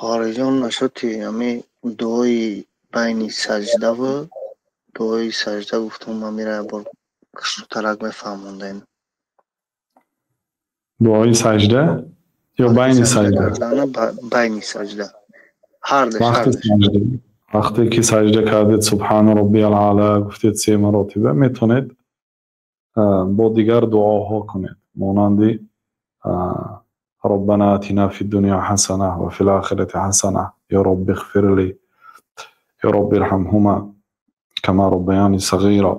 Хоҳарҷон, нашоти ами дуои байни саҷдаву дуои саҷда гуфтум, амира бор хушрӯтарак мефаҳмондем. Дуои саҷда ё байни саҷда? Байни саҷда. Ҳардаш. Вақте ки саҷда кардед, субҳана роббиял аъло гуфтед се маротиба, метавонед бо дигар дуоҳо кунед, монанди роббана атина фи дунё ҳасана ва фил охирати ҳасана, ё робби иғфир ли, ё робби ирҳамҳума кама роббаяни сағира,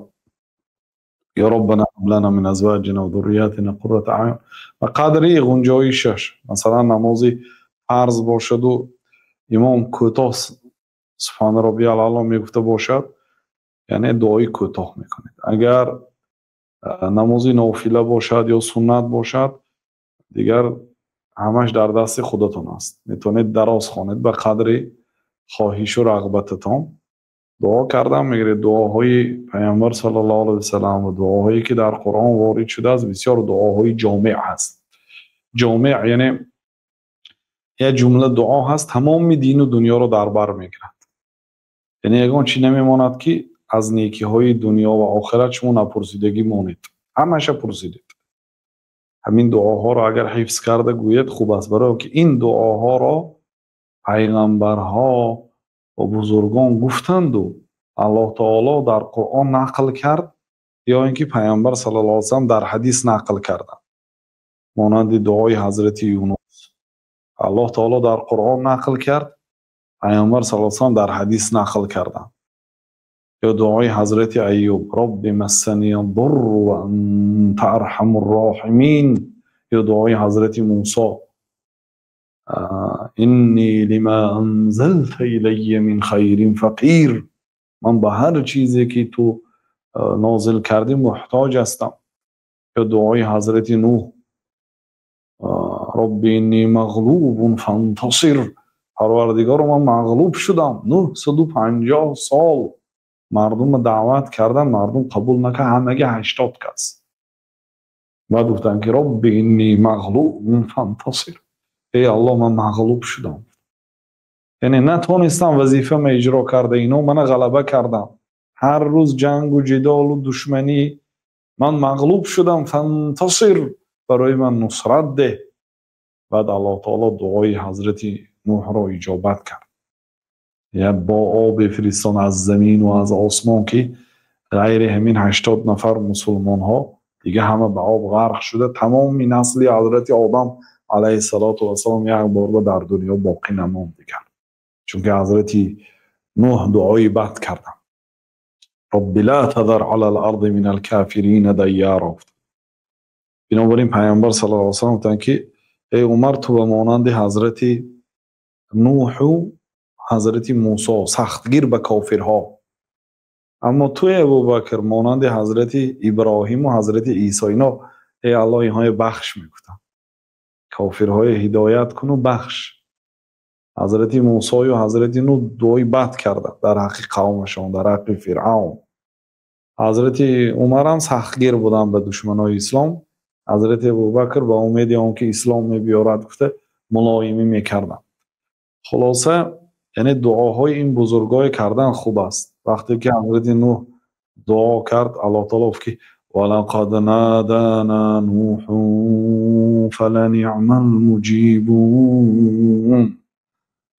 ё роббана ҳаб лана мин азваҷина ва зурриятина қуррата аъюн. Ба қадри ғунҷоишаш, масалан, намози фарз бошаду имом кӯтоҳ субҳана роббиял аъло мегуфта бошад, яъне дуои кӯтоҳ мекунед. Агар намози нофила бошад ё суннат бошад, дигар ҳамаш дар дасти худатон аст, метавонед дароз хонед ба қадри хоҳишу рағбататон. Дуо кардан мегиред. Дуоҳои Пайғамбар саллаллоҳу алайҳи васаллам ва дуоҳое ки дар Қуръон ворид шудааст, бисёр дуоҳои ҷомеъ ҳаст. Ҷомеъ яъне як ҷумла дуо ҳаст, тамоми дину дунёро дар бар мегирад. Яъне ягон чи намемонад, ки аз некиҳои дунё ва охират шумо напурсидагӣ монед, ҳамаша пурсидед. Ҳамин дуоҳоро агар ҳифз карда гӯед, хуб аст, барои ки ин дуоҳоро пайғамбарҳо ва бузургон гуфтанду Аллоҳ таоло дар Қуръон нақл кард ё ин ки Пайғамбар саллаллоҳу алайҳи васаллам дар ҳадис нақл карданд, монанди дуои ҳазрати Юнус Аллоҳ таоло дар Қуръон нақл кард, Пайғамбар саллаллоҳу алайҳи васаллам дар ҳадис нақл карданд. Ё дуои ҳазрати Айюб, робби массания дурру ва анта арҳамур роҳимин. Ё дуои ҳазрати Мусо, инни лима анзалта илайя мин хайрин фақир, ман ба ҳар чизе ки ту нозил кардӣ муҳтоҷ ҳастам. Ё дуои ҳазрати Нуҳ, робби инни мағлубун фантасир, Парвардигоро, ман мағлуб шудам. 950 сол мардумро даъват кардан, мардум қабул накард, ҳамаги 80 кас. Баъд гуфтанд ки робби инни мағлубун фантасир, эй Аллоҳ, ман мағлуб шудам, яъне натонистам вазифаама иҷро карда, ино мана ғалаба кардам, ҳар рӯз ҷангу ҷидолу душманӣ, ман мағлуб шудам, фантасир, барои ман нусрат деҳ. Баъд Аллоҳ таоло дуои ҳазрати Нуҳро иҷобат кард, я бо обе фиристон аз замину аз осмон, ки ғайри ҳамин 80 нафар мусулмонҳо дига ҳама ба об ғарқ шуда, тамоми насли ҳазрати Одам алайҳиссалоту вассалом як борба дар дунё боқӣ намонд дигар, чунки ҳазрати Нуҳ дуои бад карданд. Робби ла тазар алал арди минал кофирина дайяра. Бинобар ин Пайғамбар саллаллоҳу алайҳи васаллам гуфтанд ки эй Умар, ту ба монанди ҳазрати Нуҳу ҳазрати Мусо сахтгир ба кофирҳо, аммо ту эй Абубакр монанди ҳазрати Иброҳиму ҳазрати Исо, ино эй Аллоҳ, инҳое бахш мегуфтанд, кофирҳое ҳидоят куну бахш. Ҳазрати Мусою ҳазрати Нуҳ дуои бад карданд дар ҳаққи қавмашон, дар ҳаққи Фиръавн. Ҳазрати Умарам сахтгир буданд ба душманои ислом, ҳазрати Абубакр ба умеди он ки ислом мебиёрад гуфта мулоимӣ мекарданд. Хулоса, яъне дуоҳои ин бузургое кардан хуб аст. Вақте ки ҳазрати Нуҳ дуо кард, Аллоҳ таоло гуфт ки валақад надана нуҳун фаланиъмал муҷибун,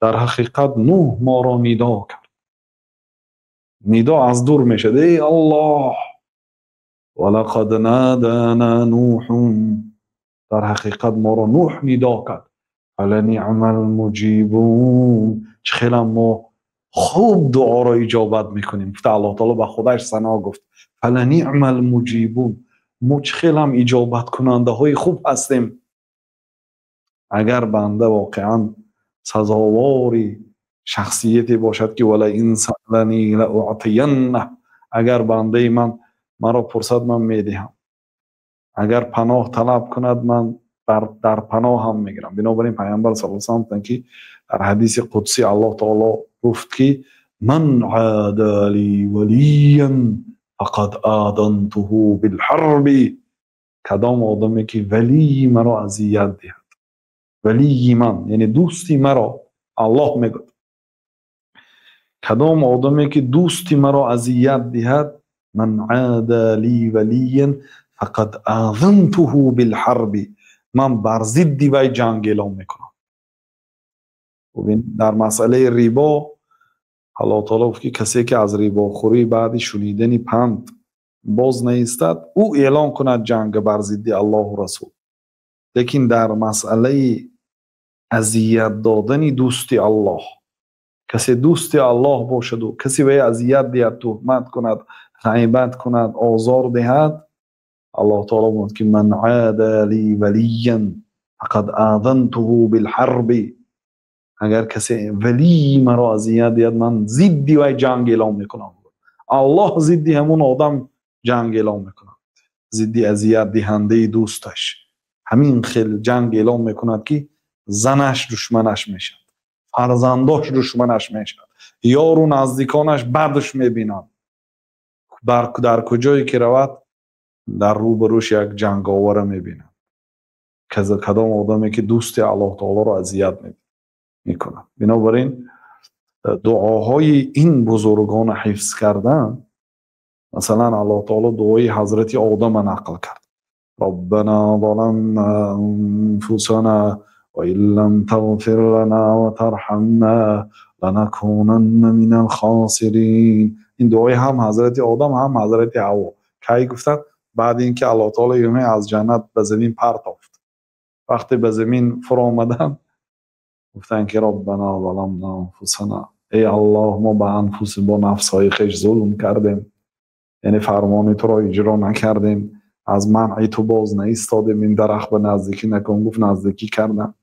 дар ҳақиқат Нуҳ моро нидо кард. Нидо аз дур мешавад, эй Аллоҳ, валақад надана нуҳун, дар ҳақиқат моро Нуҳ нидо кард, фаланиъмал муҷибун, чӣ хелам мо хуб дуоро иҷобат мекунем. Гуфта Аллоҳ таоло ба худаш сано гуфт, фаланиъмал муҷибун, мо чӣ хелам иҷобаткунандаҳои хуб ҳастем. Агар банда воқеан сазовори шахсияте бошад ки вала ин саалани лауътиянна, агар бандаи ман маро пурсад, ман медиҳам, агар паноҳ талаб кунад, ман дар паноҳам мегирам. Бинобар ин Пайғамбар саллаллоҳу алайҳи васаллам гуфтанд ки дар ҳадиси қудсӣ Аллоҳ таоло гуфт ки ман ада ли валиян фақад адантуҳу билҳарби, кадом одаме ки валии маро азият диҳад, валии ман яъне дӯсти маро Аллоҳ мегӯяд: кадом одаме ки дӯсти маро азият диҳад, ман ада ли валиян фақад азантуҳу билҳарби, ман бар зидди вай ҷанг эълон мекунам. Бубин, дар масъалаи рибо Аллоҳ таоло гуфт, ки касе ки аз рибохӯрӣ баъди шунидани панд боз наистад, ӯ эълон кунад ҷанг бар зидди Аллоҳу Расул. Лекин дар масъалаи азият додани дӯсти Аллоҳ, касе дӯсти Аллоҳ бошаду касе вай азият диҳад, туҳмат кунад, ғайбат кунад, озор диҳад, Аллоҳ таоло мегӯяд, ки ман ада ли валиян фақад азантуҳу билҳарби, агар касе валии маро азият диҳад, ман зидди вай ҷанг эълон мекунам. Аллоҳ зидди ҳамун одам ҷанг эълон мекунад, зидди азиятдиҳандаи дӯсташ. Ҳамин хел ҷанг эълон мекунад, ки занаш душманаш мешавад, фарзандош душманаш мешавад, ёру наздиконаш бадш мебинанд. Дар куҷое ки равад, дар рӯбарӯш як ҷанговара мебинад. Кадом одаме ки дӯсти Аллоҳ таолоро азият мекунад. Бинобар ин дуоҳои ин бузургона ҳифз кардан, масалан, Аллоҳ таоло дуои ҳазрати Одама нақл кард: Роббана заламна анфусана ва ин лам тағфир лана ва тарҳамна ланакунанна минал хосирин. Ин дуои ҳам ҳазрати Одам, ҳам ҳазрати Ҳаво. Кай гуфтанд? Баъди ин ки Аллоҳ таоло инҳо аз ҷаннат ба замин партофт. Вақте ба замин фуромаданд, гуфтанд, ки Роббана заламна анфусана, эй Аллоҳ, мо ба анфуси, бо нафсҳои хеш зулм кардем, яъне фармони туро иҷро накардем, аз манъи ту боз наистодем, ин дарахт ба наздикӣ накун гуфт, наздикӣ кардам,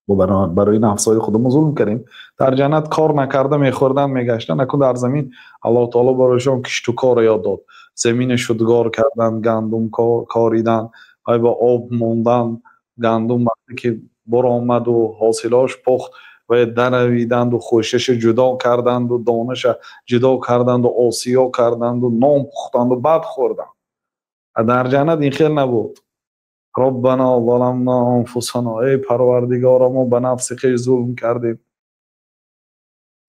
барои нафсҳои худамон зулм кардем. Дар ҷаннат кор накарда мехӯрданд, мегаштанд, акун дар замин Аллоҳ таоло барояшон кишту кор ёд дод, замина шудгор карданд, гандум кориданд, ва ба об монданд, гандум вақте ки баромаду ҳосилош пухт, ва даравиданду, хӯшаша ҷудо карданду, донаша ҷудо карданду, осиё карданду, нон пухтанду, баъд хӯрданд. Дар ҷаннат ин хел набуд. Роббана заламна анфусана, эй Парвардигоро, мо ба нафси хеш зулм кардем.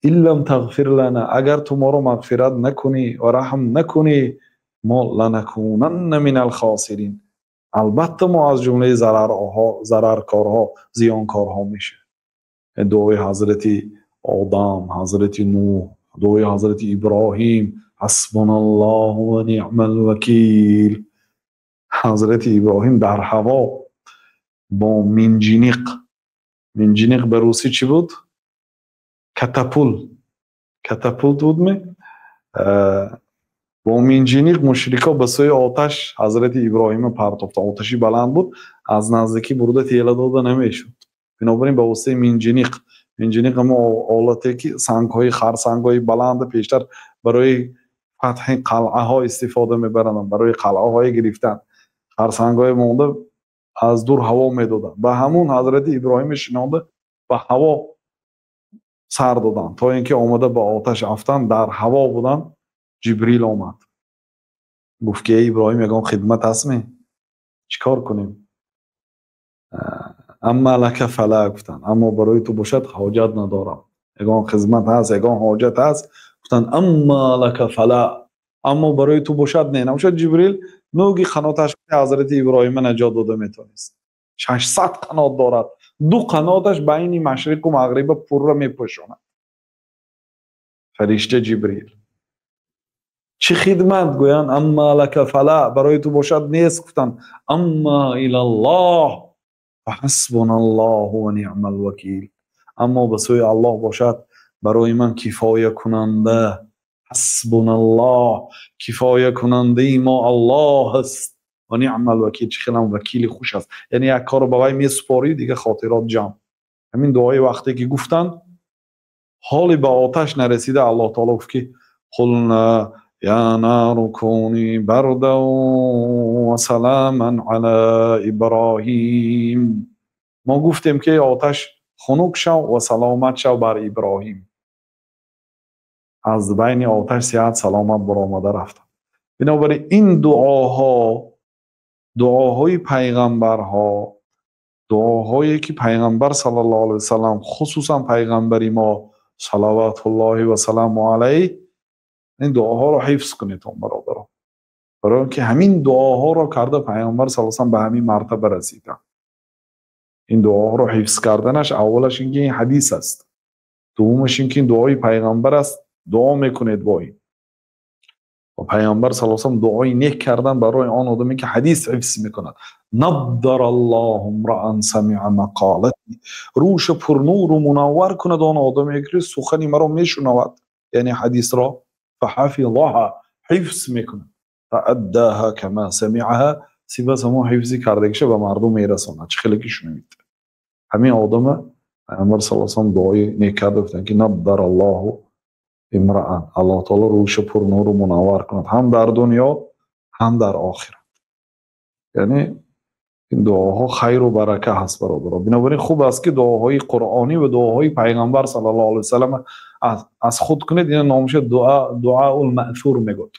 Ин лам тағфир лана, агар ту моро мағфират накунӣ ва раҳм накунӣ, мо ланакунанна минал хосирин, албатта мо аз ҷумлаи зараркорҳо, зиёнкорҳо мешавем. Дуои ҳазрати Одам, ҳазрати Нуҳ, дуои ҳазрати Иброҳим: ҳасбуналлоҳу ва ниъмал вакил. Ҳазрати Иброҳим дар ҳаво бо минҷиниқ, минҷиниқ ба русӣ чӣ буд? Катапул, катапулт будме? Бо минҷиниқ мушрико ба сӯи оташ ҳазрати Иброҳима партофтанд. Оташи баланд буд, аз наздикӣ бурда тела дода намешуд. Бинобар ин ба воситаи минҷиниқ, минҷиниқ ҳамон олате ки сангҳои, харсангҳои баланд пештар барои фатҳи қалъаҳо истифода мебаранд, барои қалъаҳое гирифтан, харсангҳои монда аз дур ҳаво медоданд. Ба ҳамун ҳазрати Иброҳими шинонда ба ҳаво сар доданд, то ин ки омада ба оташ афтанд. Дар ҳаво буданд, Ҷибрил омад, гуфт, ки эй Иброҳим, ягон хидмат ҳастме? Чӣ кор кунем? Амма лака фала, гуфтанд, аммо барои ту бошад, ҳоҷат надорам. Ягон хизмат ҳаст, ягон ҳоҷат ҳаст? Гуфтанд: амма лака фала, аммо барои ту бошад, не. Набошад, Ҷибрил нӯги қаноташ ҳазрати Иброҳима наҷот дода метавонист. 600 қанот дорад, ду қаноташ байни машриқу мағриба пурра мепӯшонад. Фаришта Ҷибрил чӣ хидмат гӯянд? Амма лака фала, барои ту бошад, нест. Гуфтанд: амма илаллоҳ фаҳасбуналлоҳу ва ниъмал вакил, аммо ба сӯи Аллоҳ бошад, барои ман кифоякунанда, ҳасбуналлоҳ, кифоякунандаи мо Аллоҳ аст, ва ниъмал вакил, чӣ хелам вакили хуш аст. Яъне як корро ба вай месупорӣ, дига хотирот ҷамъ. Ҳамин дуои вақте ки гуфтанд, ҳоли ба оташ нарасида, Аллоҳ таоло гуфт, ки қулна я нару куни бардан ва саламан ала Иброҳим, мо гуфтем, ки оташ, хунук шав ва саломат шав бар Иброҳим. Аз байни оташ сиҳат саломат баромада рафтанд. Бинобар ин дуоҳо, дуоҳои пайғамбарҳо. Дуоҳое ки Пайғамбар саллаллоҳу алайҳи васаллам, хусусан Пайғамбари мо салаватуллоҳи васаламу алайҳ, ин дуоҳоро ҳифз кунед, бародарон, барои он ки ҳамин дуоҳоро карда Пайғамбар саллаллоҳу алайҳи васаллам ба ҳамин мартаба расиданд. Ин дуоҳоро ҳифз карданаш, аввалаш ин ки ин ҳадис аст, дуввумаш ин ки ин дуои Пайғамбар аст, дуо мекунед бо ин. Ва Пайғамбар саллаллоҳу алайҳи васаллам дуои нек кардан барои он одаме ки ҳадис ҳифз мекунад. Наддараллоҳу имраан самиа мақолати, рӯша пурнуру мунаввар кунад он одаме ки сухани маро мешунавад, яъне ҳадисро, фаҳафизаҳа, ҳифз мекунад, фааддаҳа кама самиаҳа, сипас ҳамон ҳифзи кардагиша ба мардум мерасонад, чӣ хеле ки шунавид. Ҳамин одама Пайғамбар саллаллоҳу алайҳи васаллам дуои нек карда гуфтанд ки наддараллоҳу имраан, Аллоҳ таоло рӯша пурнуру мунаввар кунад ҳам дар дунё, ҳам дар охират. Яъне ин дуоҳо хайру барака ҳаст, бародарон. Бинобар ин хуб аст ки дуоҳои қуръонӣ ва дуоҳои Пайғамбар саллаллоҳу алайҳи васаллам аз худ кунед. Ина номаша дуаул маъсур мегӯяд,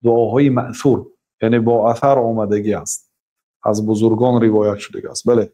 дуоҳои маъсур, яъне бо асар омадагӣ аст, аз бузургон ривоят шудагӣ аст. Бале.